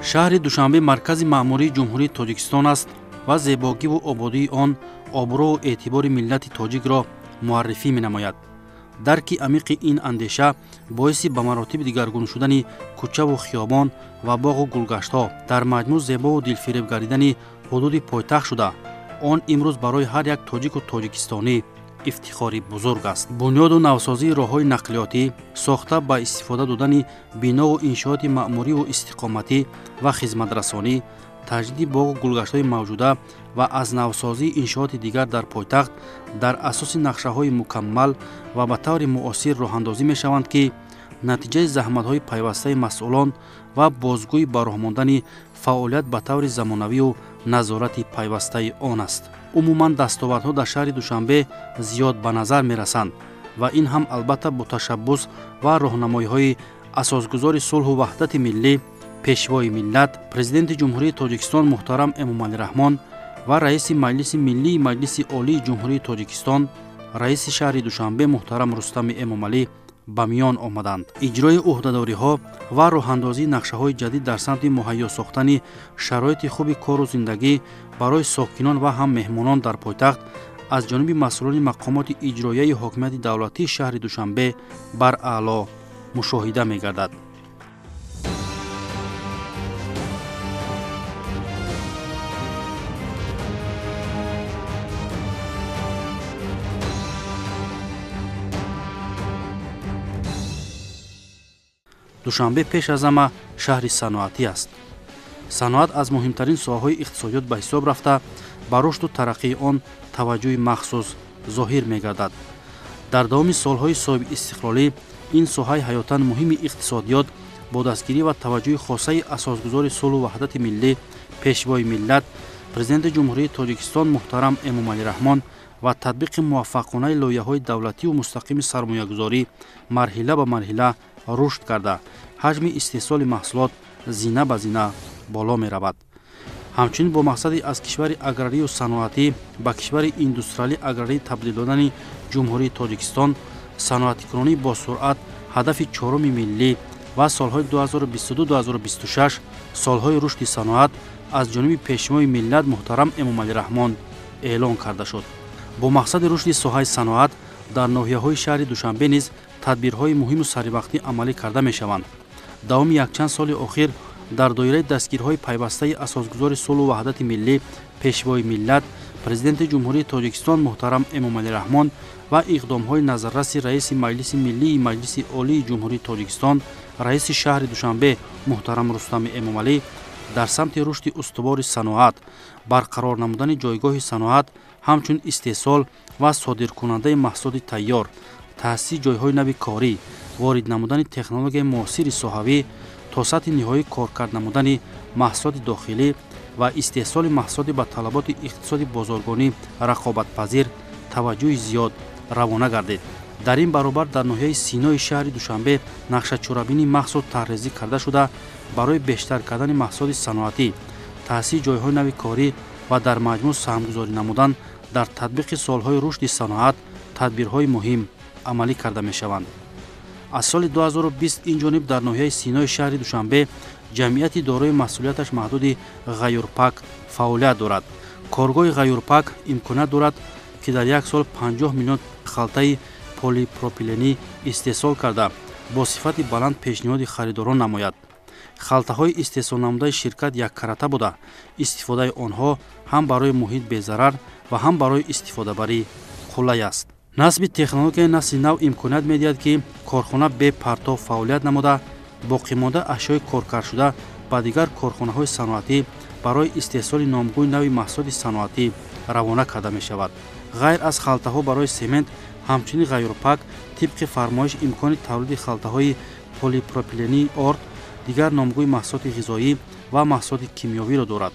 Шаҳри Душанбе маркази маъмурии Ҷумҳурии Тоҷикистон аст ва зебогиву ободии он обрӯву эътибори миллати тоҷикро муаррифӣ менамояд. Дарки амиқи ин андеша боиси ба маротиби дигаргун шудани кӯчаву хиёбон ва боғу гулгаштҳо, дар маҷмӯъ зебову дилфиреб гардидани ҳудуди пойтахт шуда, он имрӯз барои ҳар як тоҷику тоҷикистонӣ ифтихори бузург аст. Бунёду навсозии роҳҳои нақлиётӣ, сохта ба истифода додани бинову иншооти маъмуриву истиқоматӣ ва хизматрасонӣ, таҷдиди боғу гулгаштҳои мавҷуда ва аз навсозии иншооти дигар дар пойтахт дар асоси нақшаҳои мукаммал ва ба таври муосир роҳандозӣ мешаванд, ки натиҷаи заҳматҳои пайвастаи масъулон ва бозгӯи ба роҳ мондани фаъолият ба таври замонавию назорати пайвастаи он аст. Умуман дастовардҳо дар шаҳри Душанбе зиёд ба назар мерасанд ва ин ҳам албатта бо ташаббус ва роҳнамоиҳои асосгузори сулҳу ваҳдати миллӣ, пешвои миллат, Президенти Ҷумҳурии Тоҷикистон муҳтарам Эмомалӣ Раҳмон ва раиси Маҷлиси Миллии Маҷлиси Олии Ҷумҳурии Тоҷикистон, раиси шаҳри Душанбе муҳтарам Рустами Эмомалӣ ба миён омаданд. Иҷрои ӯҳдадориҳо ва роҳандозии нақшаҳои ҷадид дар самти муҳайё сохтани шароити хуби кору зиндагӣ барои сокинон ва ҳам меҳмонон дар пойтахт аз ҷониби масъулони мақомоти иҷроияи ҳокимияти давлатии шаҳри Душанбе бараъло мушоҳида мегардад. Душанбе пеш аз ҳама шаҳри саноатӣ аст. Саноат аз муҳимтарин соҳаҳои иқтисодиёт ба ҳисоб рафта, ба рушду тараққии он таваҷҷӯҳи махсус зоҳир мегардад. Дар давоми солҳои соҳибистиқлолӣ ин соҳаи ҳаётан муҳими иқтисодиёт бо дастгирӣ ва таваҷҷӯҳи хосаи асосгузори сулҳу ваҳдати миллӣ, пешвои миллат, Президенти Ҷумҳурии Тоҷикистон муҳтарам Эмомалӣ Раҳмон ва татбиқи муваффақонаи лоиҳаҳои давлативу мустақими сармоягузорӣ марҳила ба марҳила рушд карда, ҳаҷми истеҳсоли маҳсулот зина ба зина боло меравад. Ҳамчунин бо мақсади аз кишвари аграрию саноатӣ ба кишвари индустриалӣ аграрӣ табдил додани Ҷумҳурии Тоҷикистон, саноатикунонӣ бо суръат ҳадафи чоруми миллӣ ва солҳои 2022-2026 солҳои рушди саноат аз ҷониби пешвои миллат муҳтарам Эмомалӣ Раҳмон эълон карда шуд. Бо мақсади рушди соҳаи саноат дар ноҳияҳои шаҳри Душанбе низ тадбирҳои муҳиму саривақтӣ амалӣ карда мешаванд. Давоми якчанд соли охир дар доираи дастгириҳои пайвастаи асосгузори сулҳу ваҳдати миллӣ, пешвои миллат, Президенти Ҷумҳурии Тоҷикистон муҳтарам Эмомалӣ Раҳмон ва иқдомҳои назарраси раиси Маҷлиси Миллии Маҷлиси Олии Ҷумҳурии Тоҷикистон, раиси шаҳри Душанбе муҳтарам Рустами Эмомалӣ дар самти рушди устувори саноат, барқарор намудани ҷойгоҳи саноат ҳамчун истеҳсол ва содиркунандаи маҳсулоти тайёр, таъсиси ҷойҳои нави корӣ, ворид намудани технологияи муосири соҳавӣ то сатҳи ниҳоӣ коркард намудани маҳсулоти дохилӣ ва истеҳсоли маҳсулоти ба талаботи иқтисоди бозоргонӣ рақобатпазир таваҷҷӯҳи зиёд равона гардид. Дар ин баробар дар ноҳияи Синои шаҳри Душанбе нақшачорабинии махсус тарҳрезӣ карда шуда, барои бештар кардани маҳсулоти саноатӣ, таъсиси ҷойҳои нави корӣ ва дар маҷмӯъ саҳмгузорӣ намудан дар татбиқи солҳои рушди саноат тадбирҳои муҳим амалӣ карда мешаванд. Аз соли 2020 ин ҷониб дар ноҳияи Синои шаҳри Душанбе ҷамъияти дорои масъулияташ маҳдуди Ғаюрпак фаъолият дорад. Коргоҳи Ғаюрпак имконият дорад, ки дар як сол 50 миллион халтаи полипропиленӣ истеҳсол карда, бо сифати баланд пешниҳоди харидорон намояд. Халтаҳои истеҳсолнамудаи ширкат яккарата буда, истифодаи онҳо ҳам барои муҳит безарар ва ҳам барои истифодабарӣ қулай аст. Насби технологияи насли нав имконият медиҳад, ки корхона бепартов фаъолият намуда, боқимонда ашёи коркардшуда ба дигар корхонаҳои саноатӣ барои истеҳсоли номгӯи нави маҳсулоти саноатӣ равона карда мешавад. Ғайр аз халтаҳо барои семент, ҳамчунин Ғаюрпак тибқи фармоиш имкони тавлиди халтаҳои полипропилении орд, дигар номгӯи маҳсулоти ғизоӣ ва маҳсулоти кимиёвиро дорад.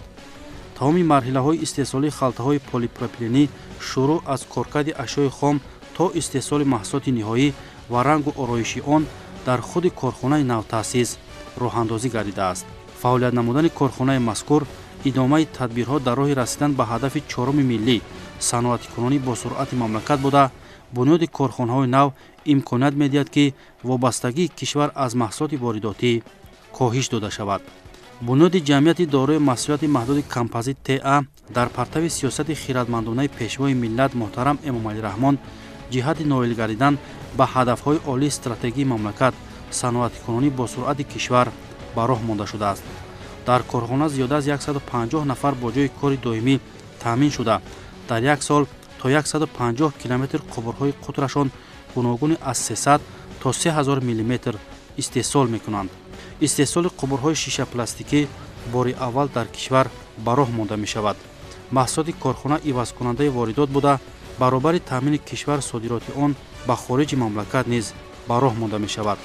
Тамоми марҳилаҳои истеҳсолии халтаҳои полипропиленӣ шурӯъ аз коркарди ашёи хом то истеҳсоли маҳсулоти ниҳоӣ ва рангу ороиши он дар худи корхонаи навтаъсис роҳандозӣ гардидааст. Фаъолият намудани корхонаи мазкур идомаи тадбирҳо дар роҳи расидан ба ҳадафи чоруми миллӣ саноатикунонӣ бо суръати мамлакат буда, бунёди корхонаҳои нав имконият медиҳад, ки вобастагии кишвар аз маҳсулоти воридотӣ коҳиш дода шавад. Бунёди ҷамъияти дорои масъулияти маҳдуди Композит ТА дар партави сиёсати хиратмандонаи пешвои миллат муҳтарам Эмомалӣ Раҳмон ҷиҳати ноил гардидан ба ҳадафҳои олии стратегии мамлакат, саноатикунонӣ бо суръати кишвар ба роҳ монда шудааст. Дар корхона зиёда аз 150 нафар бо ҷойи кори доимӣ таъмин шуда, дар як сол то 150 километр қубурҳои қутрашон гуногуни аз 300 то 3000 миллиметр истеҳсол мекунанд. Истеҳсоли қубурҳои шишапластикӣ бори аввал дар кишвар ба роҳ монда мешавад. Маҳсулоти корхона ивазкунандаи воридот буда, баробари таъмини кишвар содироти он ба хориҷи мамлакат низ ба роҳ монда мешавад.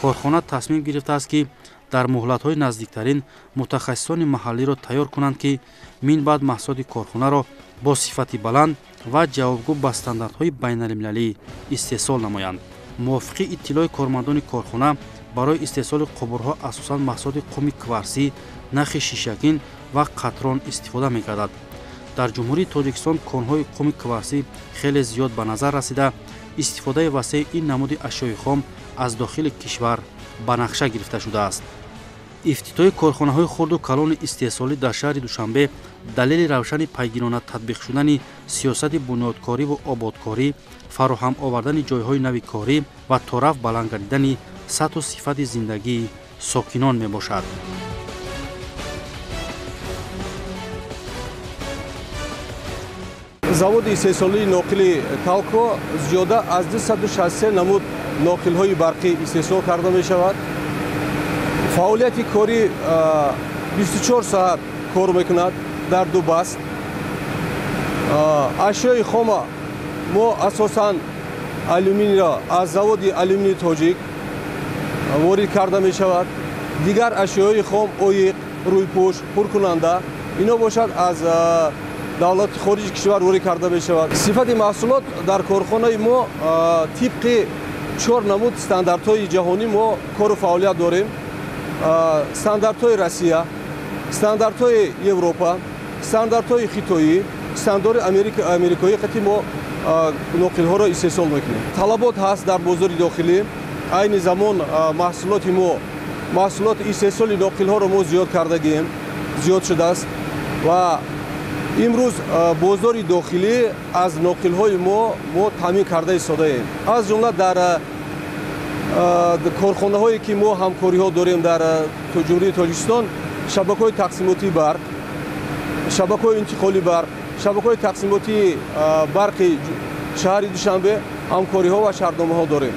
Корхона тасмим гирифтааст, ки дар муҳлатҳои наздиктарин мутахассисони маҳаллиро тайёр кунанд, ки минбаъд маҳсулоти корхонаро бо сифати баланд ва ҷавобгӯ ба стандартҳои байналмилалӣ истеҳсол намоянд. Мувофиқи иттилои кормандони корхона, барои истеҳсоли қубурҳо асосан маҳсулоти қуми кварсӣ, нахи шишагин ва қатрон истифода мегардад. Дар Ҷумҳурии Тоҷикистон конҳои қуми кварсӣ хеле зиёд ба назар расида, истифодаи васеи ин намуди ашёи хом аз дохили кишвар ба нақша гирифта шудааст. Ифтитоҳи корхонаҳои хурду калони истеҳсолӣ дар шаҳри Душанбе далели равшани пайгирона татбиқ шудани сиёсати бунёдкориву ободкорӣ, фароҳам овардани ҷойҳои нави корӣ ва тораф баланд гардидани сатҳу сифати зиндагии сокинон мебошад. Заводи истеҳсолии ноқили Талко зиёда аз 263 намуд ноқилҳои барқӣ истеҳсол карда мешавад. Фаъолияти корӣ 24 соат кор мекунад дар ду баст. Ашёи хома мо асосан алюминийро аз заводи алюминии тоҷик ворид карда мешавад. Дигар ашёи хом оиқ, рӯйпӯш, пуркунанда ино бошад аз давлати хориҷи кишвар ворид карда мешавад. Сифати маҳсулот дар корхонаи мо тибқи 4 намуд стандартҳои ҷаҳонӣ мо кору фаъолият дорем. Стандартҳои Россия, стандартҳои Европа, стандартҳои хитоӣ, стандартҳои америкоӣ қати мо ноқилҳоро истеҳсол мекунем. Талабот ҳаст дар бозори дохилӣ. Айни замон маҳсулоти мо, маҳсулоти истеҳсоли ноқилҳоро мо зиёд кардагием, зиёд шудааст ва имрӯз бозори дохилӣ аз ноқилҳои мо таъмин карда истодаем. Аз ҷумла дар корхонаҳое ки мо ҳамкориҳо дорем дар Ҷумҳурии Тоҷикистон, шабакаҳои тақсимотии барқ, шабакаҳои интиқоли барқ, шабакаҳои тақсимотии барқи шаҳри Душанбе ҳамкориҳо ва шартномаҳо дорем.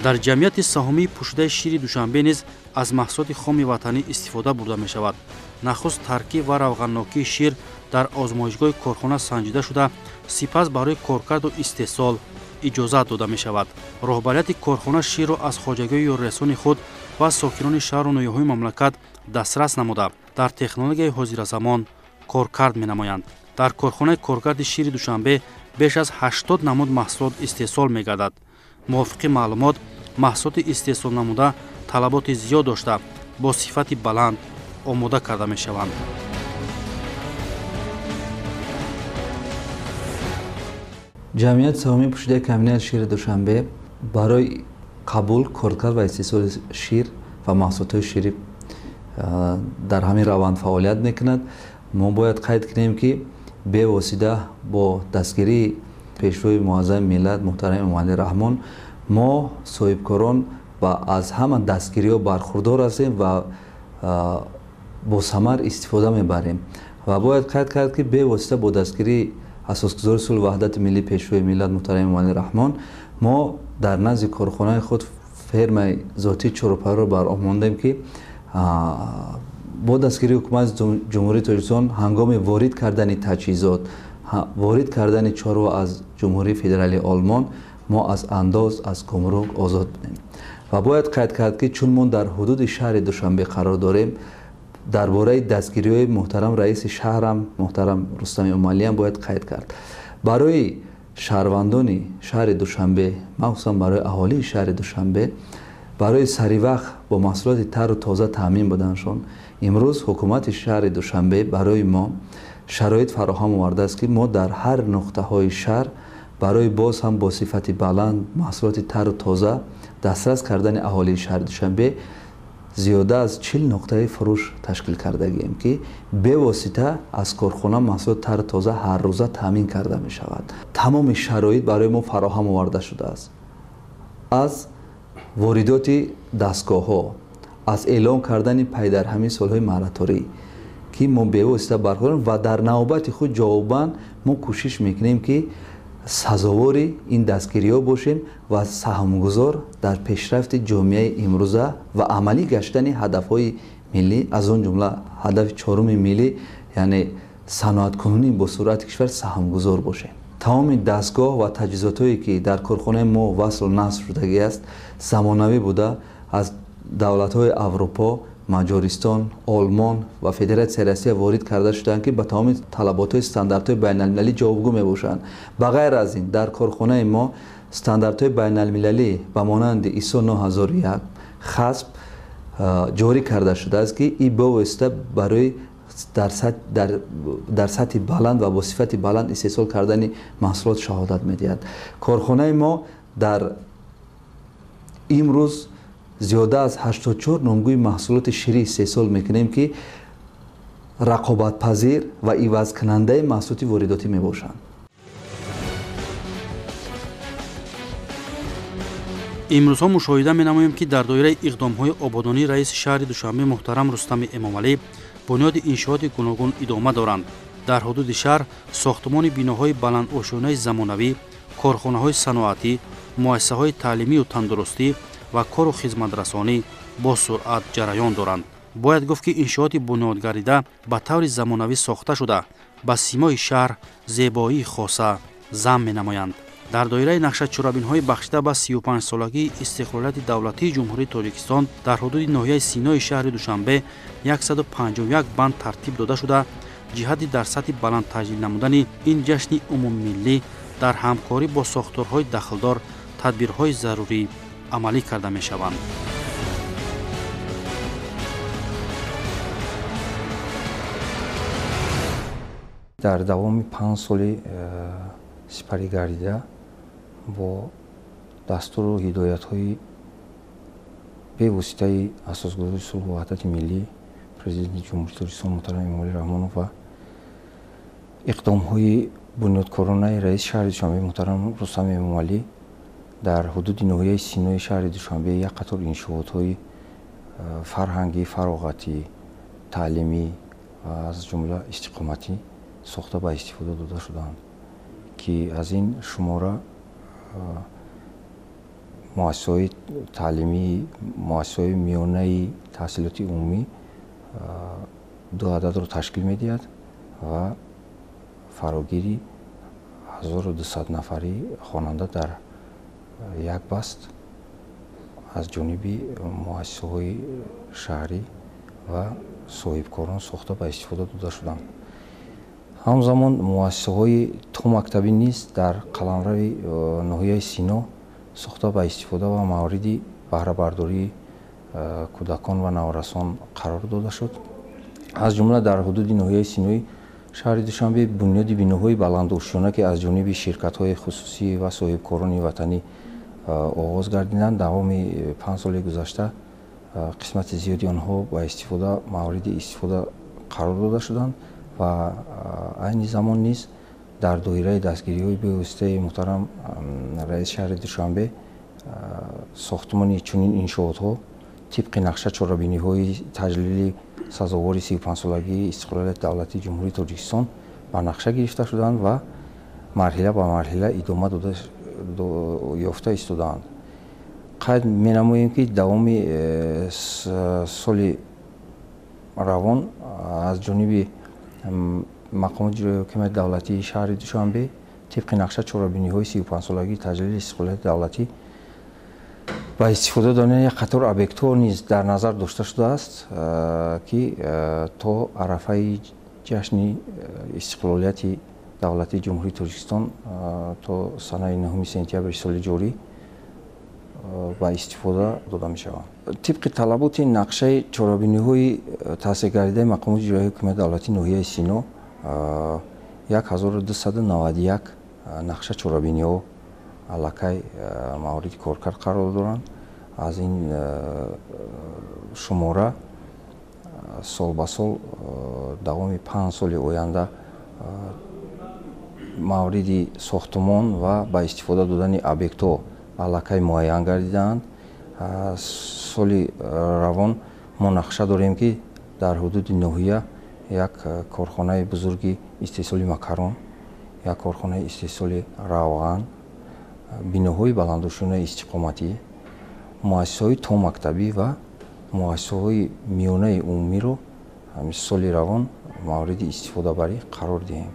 Дар ҷамъияти саҳомии пӯшидаи шири Душанбе низ аз маҳсулоти хоми ватанӣ истифода бурда мешавад. Нахуст таркиб ва равғаннокии шир дар озмоишгоҳи корхона санҷида шуда, сипас барои коркарду истеҳсол иҷозат дода мешавад. Роҳбарияти корхона ширро аз хоҷагиҳои ёрирасони худ ва сокинони шаҳру ноҳияҳои мамлакат дастрас намуда, дар технологияи ҳозиразамон коркард менамоянд. Дар корхонаи коркарди шири Душанбе беш аз 80 намуд маҳсулот истеҳсол мегардад. Мувофиқи маълумот, маҳсулоти истеҳсолнамуда талаботи зиёд дошта, бо сифати баланд омода карда мешаванд. Ҷамъияти саҳомии пӯшидаи комбинати шири Душанбе барои қабул, коркард ва истеҳсоли шир ва маҳсулотҳои ширӣ дар ҳамин раванд фаъолият мекунад. Мо бояд қайд кунем, ки бевосита бо дастгирии пешвои муаззами миллат муҳтарам Эмомалӣ Раҳмон мо соҳибкорон ва аз ҳама дастгириҳо бархурдор ҳастем ва бо самар истифода мебарем. Ва бояд қайд кард, ки бевосита бо дастгирии асосгузори сулҳу ваҳдати миллӣ пешвои миллат муҳтарам Эмомалӣ Раҳмон мо дар назди корхонаи худ фермаи зотии чорупарро бар роҳ мондем, ки бо дастгирии ҳукумати Ҷумҳурии Тоҷикистон ҳангоми ворид кардани таҷҳизот, ворид кардани чорво аз Ҷумҳурии Федералии Олмон мо аз андоз, аз гумрук озод будем. Ва бояд қайд кард, ки чун мо дар ҳудуди шаҳри Душанбе қарор дорем, дар бораи дастгириҳои муҳтарам раиси шаҳрам муҳтарам Рустам Эмомалиам бояд қайд кард. Барои шаҳрвандони шаҳри Душанбе, махсусан барои аҳолии шаҳри Душанбе, барои саривақт бо маҳсулоти тару тоза таъмин буданашон, имрӯз ҳукумати шаҳри Душанбе барои мо шароит фароҳам овардааст, ки мо дар ҳар нуқтаҳои шаҳр барои боз ҳам бо сифати баланд маҳсулоти тару тоза Дастрас кардани аҳолии шаҳри Душанбе зиёда аз 40 нуқтаи фурӯш ташкил кардагием, ки бевосита аз корхона маҳсулоти тару тоза ҳаррӯза таъмин карда мешавад. Тамоми шароит барои мо фароҳам оварда шудааст. Аз воридоти дастгоҳҳо, аз эълон кардани пайдарҳамии солҳои мораторӣ, ки мо бевосита бархӯрдем ва дар навбати худ ҷавобан мо кӯшиш мекунем, ки сазовори ин дастгириҳо бошем ва саҳмгузор дар пешрафти ҷомеаи имрӯза ва амалӣ гаштани ҳадафҳои миллӣ, аз он ҷумла ҳадафи чоруми миллӣ, яъне саноаткунонии бо суръати кишвар саҳмгузор бошем. Тамоми дастгоҳ ва таҷҳизотҳое, ки дар корхонаи мо васлу насб шудагӣ аст, замонавӣ буда, аз давлатҳои Аврупо, Маҷористон, Олмон ва Федератсияи Россия ворид карда шуданд, ки ба тамоми талаботҳои стандартҳои байналмилалӣ ҷавобгӯ мебошанд. Ба ғайр аз ин, дар корхонаи мо стандартҳои байналмилалӣ ба монанди ISO 9001 ХАСП ҷорӣ карда шудааст, ки ин бевосита барои дар сатҳи баланд ва бо сифати баланд истеҳсол кардани маҳсулот шаҳодат медиҳад. Корхонаи мо дар имрӯз зиёда аз 84 номгӯи маҳсулоти ширӣ истеҳсол мекунем, ки рақобатпазир ва ивазкунандаи маҳсулоти воридотӣ мебошанд. Имрӯзҳо мушоҳида менамоем, ки дар доираи иқдомҳои ободонии раиси шаҳри Душанбе муҳтарам Рустами Эмомалӣ бунёди иншооти гуногун идома доранд. Дар ҳудуди шаҳр сохтмони биноҳои баландошёнаи замонавӣ, корхонаҳои саноатӣ, муассисаҳои таълимию тандурустӣ ва кору хизматрасонӣ бо суръат ҷараён доранд. Бояд гуфт, ки иншооти бунёдгардида ба таври замонавӣ сохта шуда, ба симои шаҳр зебоии хоса зам менамоянд. Дар доираи нақшачорабинҳои бахшида ба 35-солагии истиқлолияти давлатии Ҷумҳурии Тоҷикистон дар ҳудуди ноҳияи Синои шаҳри Душанбе 151 банд тартиб дода шуда, ҷиҳати дар сатҳи баланд таҷлил намудани ин ҷашни умумимиллӣ дар ҳамкорӣ бо сохторҳои дахлдор тадбирҳои зарурӣ амалӣ карда мешаванд. Дар давоми 5 соли сипарӣ гардида бо дастуру ҳидоятҳои бевоситаи асосгузори сулҳу ваҳдати миллӣ, Президенти Ҷумҳурии Тоҷикистон муҳтарам Эмомалӣ Раҳмонов ва иқдомҳои бунёдкоронаи раиси шаҳри Душанбе муҳтарам Рустам Эмомалӣ дар ҳудуди ноҳияи Синои шаҳри Душанбе як қатор иншоотҳои фарҳангӣ, фароғатӣ, таълимӣ ва аз ҷумла истиқоматӣ сохта ба истифода дода шуданд, ки аз ин шумора муассисаҳои таълимӣ, муассисаҳои миёнаи таҳсилоти умумӣ 2 ададро ташкил медиҳад ва фарогири 1200 нафари хонанда дар як баст аз ҷониби муассисаҳои шаҳрӣ ва соҳибкорон сохта ба истифода дода шуданд. Ҳамзамон муассисаҳои томактабӣ низ дар қаламрави ноҳияи Сино сохта ба истифода ва мавриди баҳрабардории кӯдакон ва наврасон қарор дода шуд. Аз ҷумла дар ҳудуди ноҳияи Синои шаҳри Душанбе бунёди биноҳои баландошёна, ки аз ҷониби ширкатҳои хусусӣ ва соҳибкорони ватанӣ оғоз гардиданд, давоми 5 соли гузашта қисмати зиёди онҳо ба истифода мавриди истифода қарор дода шуданд ва айни замон низ дар доираи дастгириҳои бевоситаи муҳтарам раиси шаҳри Душанбе сохтмони чунин иншоотҳо тибқи нақша чорабиниҳои таҷлили сазовори 35-солагии истиқлолияти давлатии Ҷумҳурии Тоҷикистон ба нақша гирифта шуданд ва марҳила ба марҳила идома дода ёфта истодаанд. Қайд менамоем, ки давоми соли равон аз ҷониби мақомоти иҷроияи ҳокимияти давлатии шаҳри Душанбе тибқи нақша чорабиниҳои 35-солагии таҷлили истиқлолияти давлатӣ ба истифода додани як қатор объектҳо низ дар назар дошта шудааст, ки то арафаи ҷашни истиқлолияти давлатии Ҷумҳурии Тоҷикистон то санаи 9 сентябри соли ҷорӣ ба истифода дода мешаванд. Тибқи талаботи нақшаи чорабиниҳои таъсиргардидаи мақомоти иҷроияи ҳокимияти давлатии ноҳияи Сино 1291 нақша чорабиниҳо аллакай мавриди коркард қарор доранд. Аз ин шумора сол ба сол давоми 5 соли оянда мавриди сохтумон ва ба истифода додани объектҳо аллакай муайян гардидаанд. Соли равон мо нақша дорем, ки дар ҳудуди ноҳия як корхонаи бузурги истеҳсоли макарон, як корхонаи истеҳсоли равған, биноҳои баландошёнаи истиқоматӣ, муассисаҳои томактабӣ ва муассисаҳои миёнаи умумиро соли равон мавриди истифодабарӣ қарор диҳем.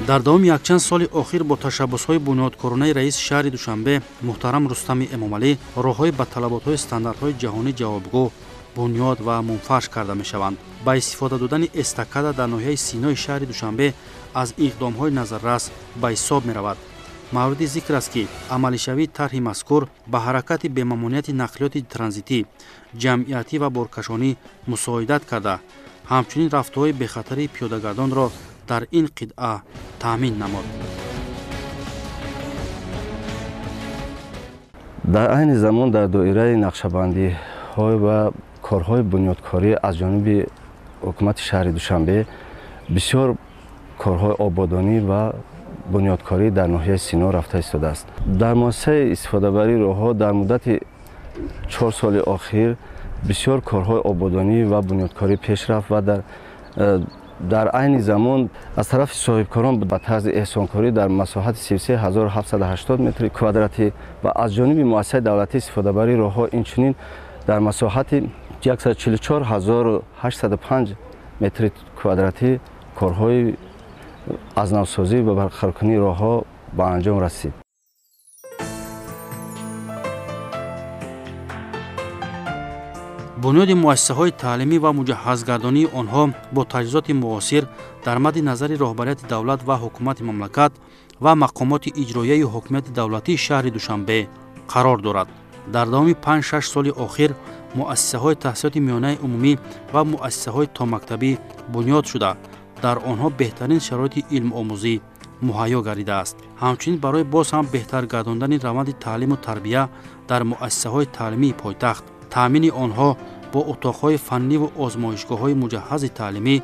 Дар давоми якчанд соли охир бо ташаббусҳои бунёдкоронаи раиси шаҳри Душанбе муҳтарам Рустами Эмомалӣ роҳҳои ба талаботҳои стандартҳои ҷаҳонӣ ҷавобгӯ бунёд ва мунфарш карда мешаванд. Ба истифода додани эстакада дар ноҳияи Синои шаҳри Душанбе аз иқдомҳои назаррас ба ҳисоб меравад. Мавриди зикр аст, ки амалишавии тарҳи мазкур ба ҳаракати бемамониати нақлиёти транзитӣ, ҷамъиятӣ ва боркашонӣ мусоидат карда, ҳамчунин рафтуҳои бехатари пиёдагардонро дар ин қитъа таъмин намуд. Дар айни замон дар доираи нақшабандиҳо ва корҳои бунёдкорӣ аз ҷониби ҳукумати шаҳри Душанбе бисёр корҳои ободонӣ ва бунёдкорӣ дар ноҳияи Сино рафта истодааст. Дар муассисаи истифодабарии роҳҳо дар муддати 4 соли охир бисёр корҳои ободонӣ ва бунёдкорӣ пеш рафт ва дар айни замон аз тарафи соҳибкорон ба тарзи эҳсонкорӣ дар масоҳати 33780 метри квадратӣ ва аз ҷониби муассисаи давлатии истифодабарии роҳҳо инчунин дар масоҳати 144805 метри квадратӣ корҳои аз навсозӣ ва барқароркунии роҳҳо ба анҷом расид. Бунёди муассисаҳои таълимӣ ва муҷаҳҳазгардонии онҳо бо таҷҳизоти муосир дар мадди назари роҳбарияти давлат ва ҳукумати мамлакат ва мақомоти иҷроияи ҳокимияти давлатии шаҳри Душанбе қарор дорад. Дар давоми 5-6 соли охир муассисаҳои таҳсилоти миёнаи умумӣ ва муассисаҳои томактабӣ бунёд шуда, дар онҳо беҳтарин шароити илмомӯзӣ муҳайё гардидааст. Ҳамчунин барои боз ҳам беҳтар гардондани раванди таълиму тарбия дар муассисаҳои таълимии пойтахт, таъмини онҳо бо утоқҳои фанниву озмоишгоҳҳои муҷаҳҳази таълимӣ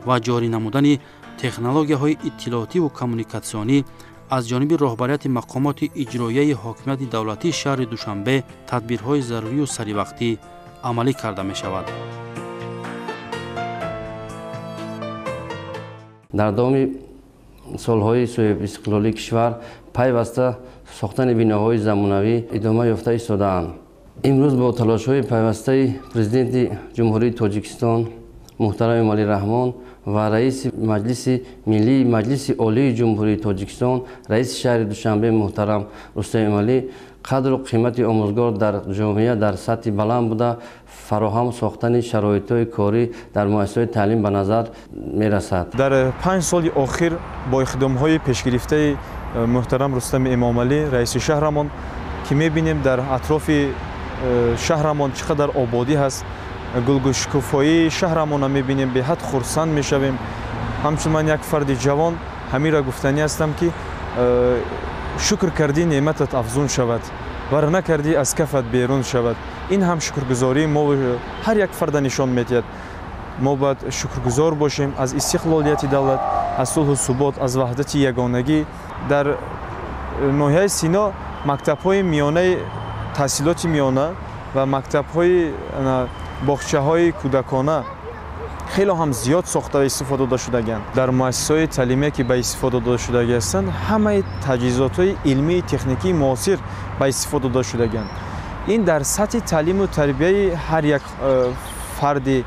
ва ҷорӣ намудани технологияҳои иттилоотиву коммуникатсионӣ аз ҷониби роҳбарияти мақомоти иҷроияи ҳокимияти давлатии шаҳри Душанбе тадбирҳои зарурию саривақтӣ амалӣ карда мешавад. Дар давоми солҳои соҳибистиқлолии кишвар пайваста сохтани биноҳои замонавӣ идома ёфта истодаанд. Имрӯз бо талошҳои пайвастаи президенти Ҷумҳурии Тоҷикистон муҳтарам Эмомалӣ Раҳмон ва раиси Маҷлиси Миллии Маҷлиси Олии Ҷумҳурии Тоҷикистон, раиси шаҳри Душанбе муҳтарам Рустам Эмомалӣ қадру қимати омӯзгор дар ҷомеа дар сатҳи баланд буда, фароҳам сохтани шароитҳои корӣ дар муассисаҳои таълим ба назар мерасад. Дар 5 соли охир бо иқдомҳои пешгирифтаи муҳтарам Рустами Эмомалӣ, раиси шаҳрамон, ки мебинем дар атрофи шаҳрамон чӣ қадар ободӣ ҳаст, гулгушкуфоии шаҳрамонро мебинем, беҳад хурсанд мешавем. Ҳамчун ман як фарди ҷавон ҳаминро гуфтанӣ ҳастам, ки шукр кардӣ неъматат афзун шавад, вар накардӣ аз кафат берун шавад. Ин ҳам шукргузории мо ҳар як фарда нишон медиҳад. Мо бояд шукргузор бошем аз истиқлолияти давлат, аз сулҳу субот, аз ваҳдати ягонагӣ. Дар ноҳияи Сино мактабҳои миёнаи таҳсилоти миёна ва мактабҳои боғчаҳои кӯдакона хеле ҳам зиёд сохта ва истифода дода шудагианд. Дар муассисаҳои таълимие ки ба истифода дода шудагӣ ҳастанд, ҳамаи таҷҳизотҳои илмии техникии муосир ба истифода дода шудагианд. Ин дар сатҳи таълиму тарбияи ҳар як фарди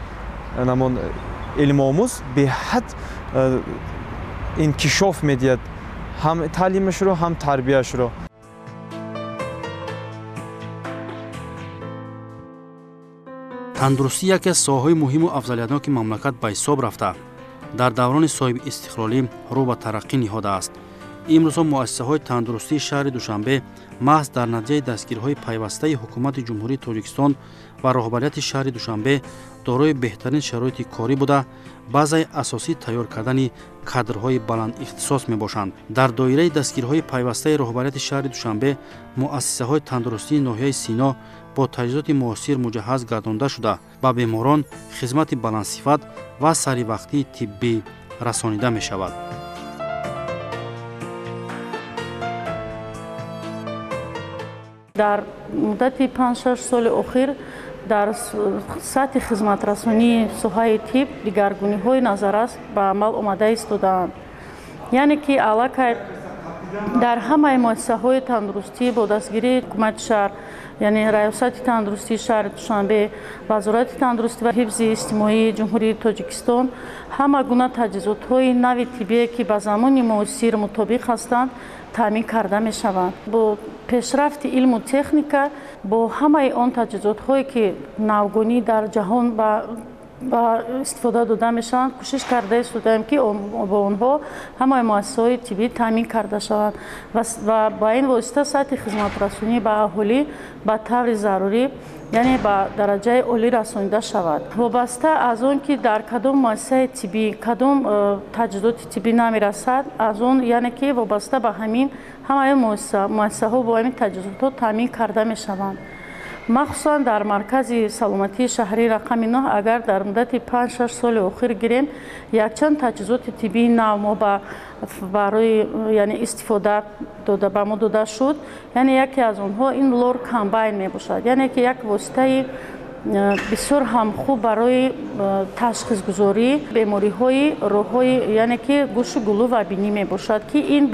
илмомӯз беҳад инкишоф медиҳад, ҳам таълимашро, ҳам тарбияашро. Тандурустӣ яке аз соҳаҳои муҳиму афзалиятноки мамлакат ба ҳисоб рафта, дар даврони соҳибистиқлолӣ рӯ ба тараққӣ ниҳодааст. Имрӯзҳо муассисаҳои тандурустии шаҳри Душанбе маҳз дар натиҷаи дастгириҳои пайвастаи ҳукумати Ҷумҳурии Тоҷикистон ва роҳбарияти шаҳри Душанбе дорои беҳтарин шароити корӣ буда, базаи асосии тайёр кардани кадрҳои баландихтисос мебошанд. Дар доираи дастгириҳои пайвастаи роҳбарияти шаҳри Душанбе муассисаҳои тандурустии ноҳияи Сино бо таҷҳизоти муосир муҷаҳҳаз гардонда шуда, ба беморон хизмати баландсифат ва саривақтии тиббӣ расонида мешавад. Дар муддати 5-6 соли охир дар сатҳи хизматрасонии соҳаи тиб дигаргуниҳои назаррас ба амал омада истодаанд. Яъне ки аллакай дар ҳамаи муассисаҳои тандурустӣ бо дастгирии ҳукумати шаҳр, яъне Раёсати тандурустии шаҳри Душанбе, Вазорати тандурустӣ ва ҳифзи иҷтимоии Ҷумҳурии Тоҷикистон ҳама гуна таҷҳизотҳои нави тиббие, ки ба замони муосир мутобиқ ҳастанд, таъмин карда мешаванд. Бо пешрафти илму техника, бо ҳамаи он таҷҳизотҳое, ки навгонӣ дар ҷаҳон ба истифода дода мешаванд, кӯшиш карда истодаем, ки бо онҳо ҳамаи муассисаҳои тиббӣ таъмин карда шаванд ва ба ин восита сатҳи хизматрасонӣ ба аҳолӣ ба таври зарурӣ, яъне ба дараҷаи олӣ расонида шавад. Вобаста аз он ки дар кадом муассисаи тиббӣ кадом таҷҳизоти тиббӣ намерасад, аз он яъне ки вобаста ба ҳамин ҳамаи муассисаҳо бо ҳамин таҷҳизотҳо таъмин карда мешаванд. Махсусан дар маркази саломатии шаҳрии рақами 9 агар дар муддати 5-6 соли охир гирем, якчанд таҷҳизоти тиббии нав мо барои яъне истифода ба мо дода шуд. Яъне яке аз онҳо ин лор комбайн мебошад, яъне ки як воситаи бисёр ҳам хуб барои ташхисгузории бемориҳои роҳҳои яъне ки гӯшу гулӯ ва бинӣ мебошад, ки ин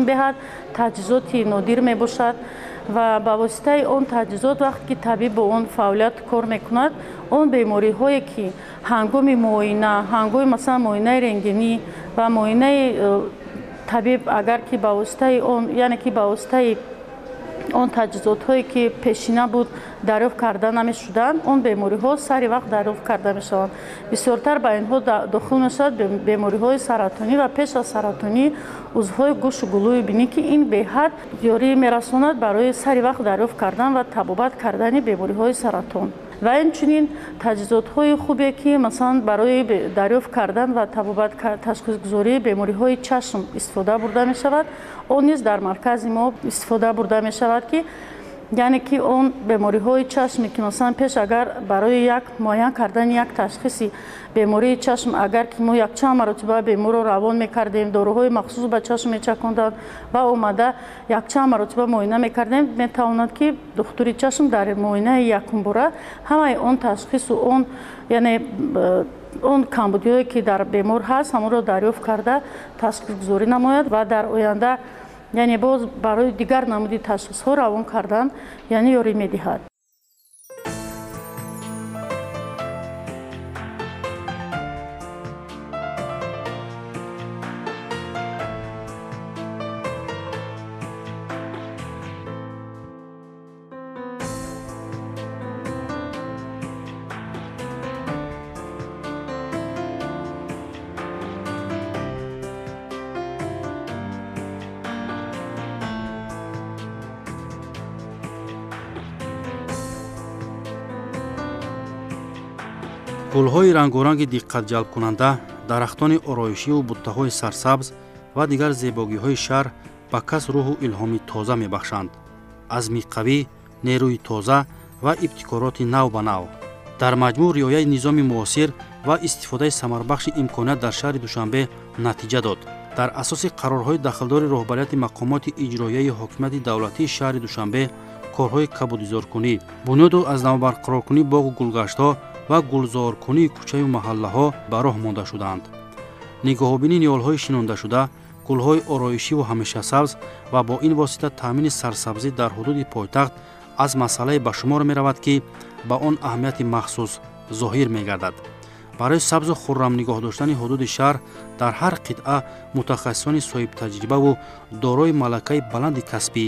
беҳад таҷҳизоти нодир мебошад ва ба воситаи он таҷҳизот вақте ки табиб бо он фаъолият кор мекунад, он бемориҳое ки ҳангоми муоина, ҳангоми масалан муоинаи рентгенӣ ва муоинаи табиб агар ки ба воситаи он, яъне ки ба воситаи он таҷҳизотҳое ки пешина буд дарёфт карда намешуданд, он бемориҳо сари вақт дарёфт карда мешаванд. Бисёртар ба инҳо дохил мешавад бемориҳои саратонӣ ва пеш аз саратонӣ узвҳои гӯшу гулӯи бинӣ, ки ин беҳад ёрӣ мерасонад барои сари вақт дарёфт кардан ва табобат кардани бемориҳои саратон. Ва инчунин таҷҳизотҳои хубе, ки масалан барои дарёфт кардан ва табобат ташхисгузории бемориҳои чашм истифода бурда мешавад, он низ дар маркази мо истифода бурда мешавад, ки яъне ки он бемориҳои чашме, ки масалан пеш агар барои як муайян кардани як ташхиси бемории чашм агар ки мо якчанд маротиба беморро равон мекардем, доруҳои махсус ба чашм мечаконданд ва омада якчанд маротиба муоина мекардем, метавонад ки духтури чашм дар муоинаи якумбора ҳамаи он ташхису он яъне он камбудиҳое, ки дар бемор ҳаст, ҳамонро дарёфт карда ташхисгузорӣ намояд ва дар оянда яъне боз барои дигар намуди ташхисҳо равон кардан яъне ёрӣ медиҳад. Гулҳои рангоранги диққатҷалбкунанда, дарахтони ороишиву буттаҳои сарсабз ва дигар зебогиҳои шаҳр ба кас рӯҳу илҳоми тоза мебахшанд. Азми қавӣ, нерӯи тоза ва ибтикороти нав ба нав. Дар маҷмӯъ риояи низоми муосир ва истифодаи самарбахши имконият дар шаҳри Душанбе натиҷа дод. Дар асоси қарорҳои дахлдори роҳбарияти мақомоти иҷроияи ҳокимияти давлатии шаҳри Душанбе корҳои кабудизоркунӣ, бунёду аз навбарқароркунии боғу гулгаштҳо ва гулзоркунии кӯчаю маҳаллаҳо ба роҳ монда шудаанд. Нигоҳубини ниҳолҳои шинондашуда, гулҳои ороишиву ҳамешасабз ва бо ин восита таъмини сарсабзӣ дар ҳудуди пойтахт аз масъалае ба шумор меравад, ки ба он аҳамияти махсус зоҳир мегардад. Барои сабзу хуррам нигоҳ доштани ҳудуди шаҳр дар ҳар қитъа мутахассисони соҳибтаҷрибаву дорои малакаи баланди касбӣ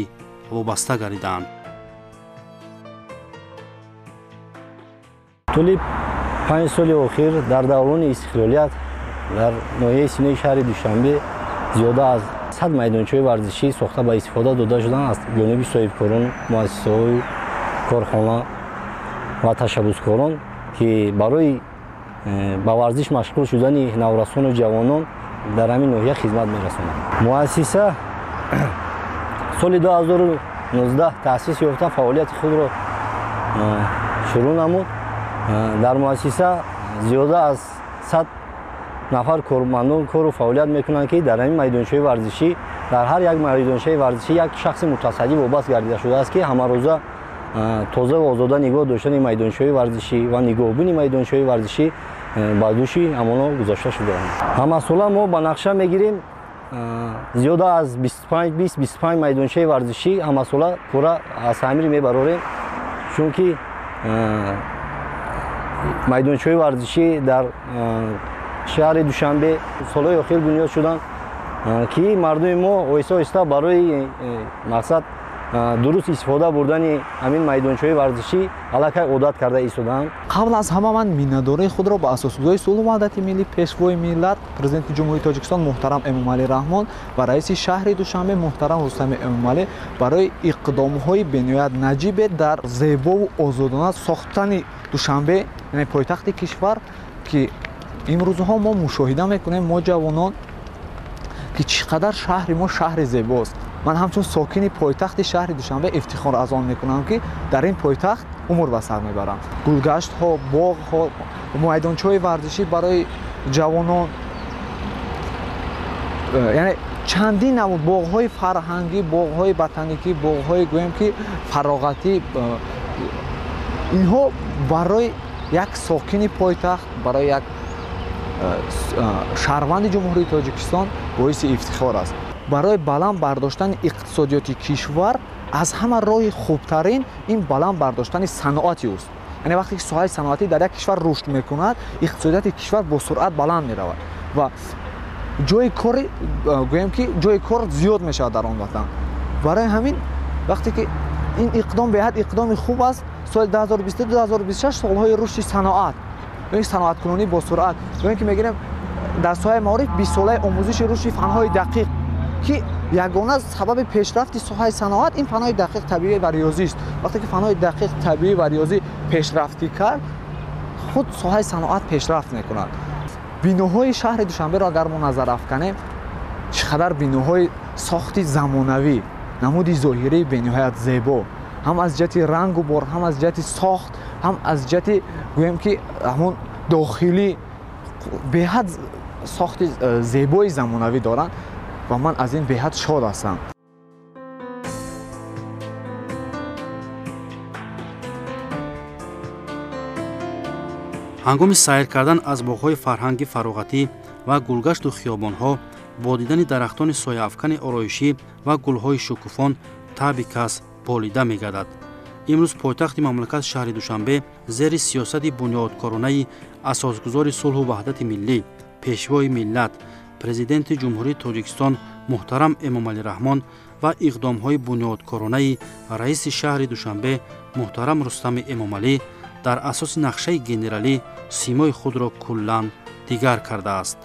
вобаста гардидаанд. Тӯли 5 соли охир дар даврони истиқлолият дар ноҳияи Синои шаҳри Душанбе зиёда аз 100 майдончаҳои варзишӣ сохта ба истифода дода шуданд аз ҷониби соҳибкорон, муассисаҳои корхона ва ташаббускорон, ки барои ба варзиш машғул шудани наврасону ҷавонон дар ҳамин ноҳия хизмат мерасонанд. Муассиса соли 2019 таъсис ёфта, фаъолияти худро шурӯъ намуд. Дар муассиса зиёда аз 100 нафар кормандон кору фаъолият мекунанд, ки дар ҳамин майдончаҳои варзишӣ дар ҳар як майдончаи варзишӣ як шахси мутасаддӣ вобаст гардида шудааст, ки ҳамарӯза тоза ва озода нигоҳ доштани майдончаҳои варзишӣ ва нигоҳбини майдончаҳои варзишӣ ба дӯши ҳамонҳо гузошта шудаанд. Ҳамасола мо ба нақша мегирем зиёда аз 25 майдончаи варзишӣ ҳамасола пурра аз таъмир мебарорем, чунки майдончаҳои варзишӣ дар шаҳри Душанбе солҳои охир бунёд шуданд, ки мардуми мо оҳиста оҳиста барои мақсад дуруст истифода бурдани ҳамин майдончаҳои варзишӣ аллакай одат карда истодаанд. Қабл аз ҳама ман миннатдории худро ба асосгузори сулҳу ваҳдати миллӣ, пешвои миллат, президенти Ҷумҳурии Тоҷикистон муҳтарам Эмомалӣ Раҳмон ва раиси шаҳри Душанбе муҳтарам Рустами Эмомалӣ барои иқдомҳои бениҳоят наҷибе дар зебову озодона сохтани Душанбе, яъне пойтахти кишвар, ки имрӯзҳо мо мушоҳида мекунем, мо ҷавонон, ки чӣ қадар шаҳри мо шаҳри зебост. Ман ҳамчун сокини пойтахти шаҳри Душанбе ифтихор аз он мекунам, ки дар ин пойтахт умр ба сар мебарам. Гулгаштҳо, боғҳо, майдончаҳои варзишӣ барои ҷавонон, яъне чандин намуд боғҳои фарҳангӣ, боғҳои ботаникӣ, боғҳои гӯем ки фароғатӣ, инҳо барои як сокини пойтахт, барои як шаҳрванди Ҷумҳурии Тоҷикистон боиси ифтихор аст. Барои баланд бардоштани иқтисодиёти кишвар аз ҳама роҳи хубтарин ин баланд бардоштани саноати ӯст. Яъне вақте ки соҳаи саноатӣ дар як кишвар рушд мекунад, иқтисодиёти кишвар бо суръат баланд меравад ва ҷои кори, гӯем ки ҷои кор зиёд мешавад дар он ватан. Барои ҳамин вақте ки ин иқдом беҳад иқдоми хуб аст, соли 2022-2026 солҳои рушди саноат, ё саноаткунонӣ бо суръат, ё ки мегирем дар соҳаи маориф 20 солаи омӯзиши рушди фанҳои дақиқ, ки ягона сабаби пешрафти соҳаи саноат ин фанҳои дақиқ, табиӣ ва риёзист. Вақте ки фанҳои дақиқ, табиӣ ва риёзӣ пешрафтӣ кард, худ соҳаи саноат пешрафт мекунад. Биноҳои шаҳри Душанберо агар мо назар афканем, чӣ қадар биноҳои сохти замонавӣ, намуди зоҳирии бениҳоят зебо, ҳам аз ҷиҳати рангу бор, ҳам аз ҷиҳати сохт, ҳам аз ҷиҳати гӯем ки ҳамон дохилӣ беҳад сохти зебои замонавӣ доранд ва ман аз ин беҳад шод ҳастам. Ҳангоми сайр кардан аз боғҳои фарҳанги фароғатӣ ва гулгашту хиёбонҳо, бо дидани дарахтони сояафкани ороишӣ ва гулҳои шукуфон таъби кас болида мегардад. Имрӯз пойтахти мамлакат шаҳри Душанбе зери сиёсати бунёдкоронаи асосгузори сулҳу ваҳдати миллӣ, пешвои миллат, президенти Ҷумҳурии Тоҷикистон муҳтарам Эмомалӣ Раҳмон ва иқдомҳои бунёдкоронаи раиси шаҳри Душанбе муҳтарам Рустами Эмомалӣ дар асоси нақшаи генералӣ симои худро куллан дигар кардааст.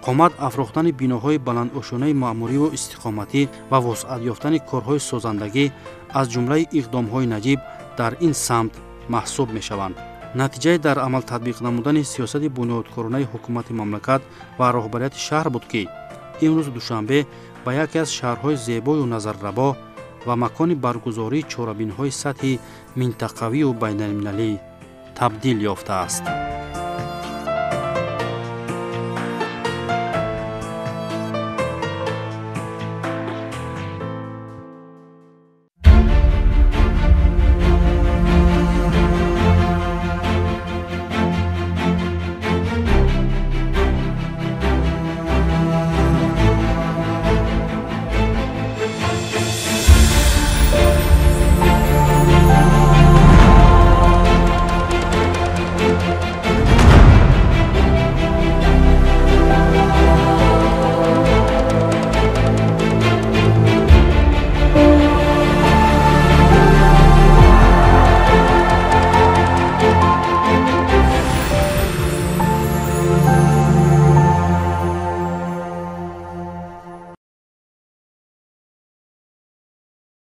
Қомат афрохтани биноҳои баландошёнаи маъмуриву истиқоматӣ ва вусъат ёфтани корҳои созандагӣ аз ҷумлаи иқдомҳои наҷиб дар ин самт маҳсуб мешаванд. Натиҷаи дар амал татбиқ намудани сиёсати бунёдкоронаи ҳукумати мамлакат ва роҳбарияти шаҳр буд, ки имрӯз Душанбе ба яке аз шаҳрҳои зебою назаррабо ва макони баргузории чорабиниҳои сатҳи минтақавию байналмилалӣ табдил ёфтааст.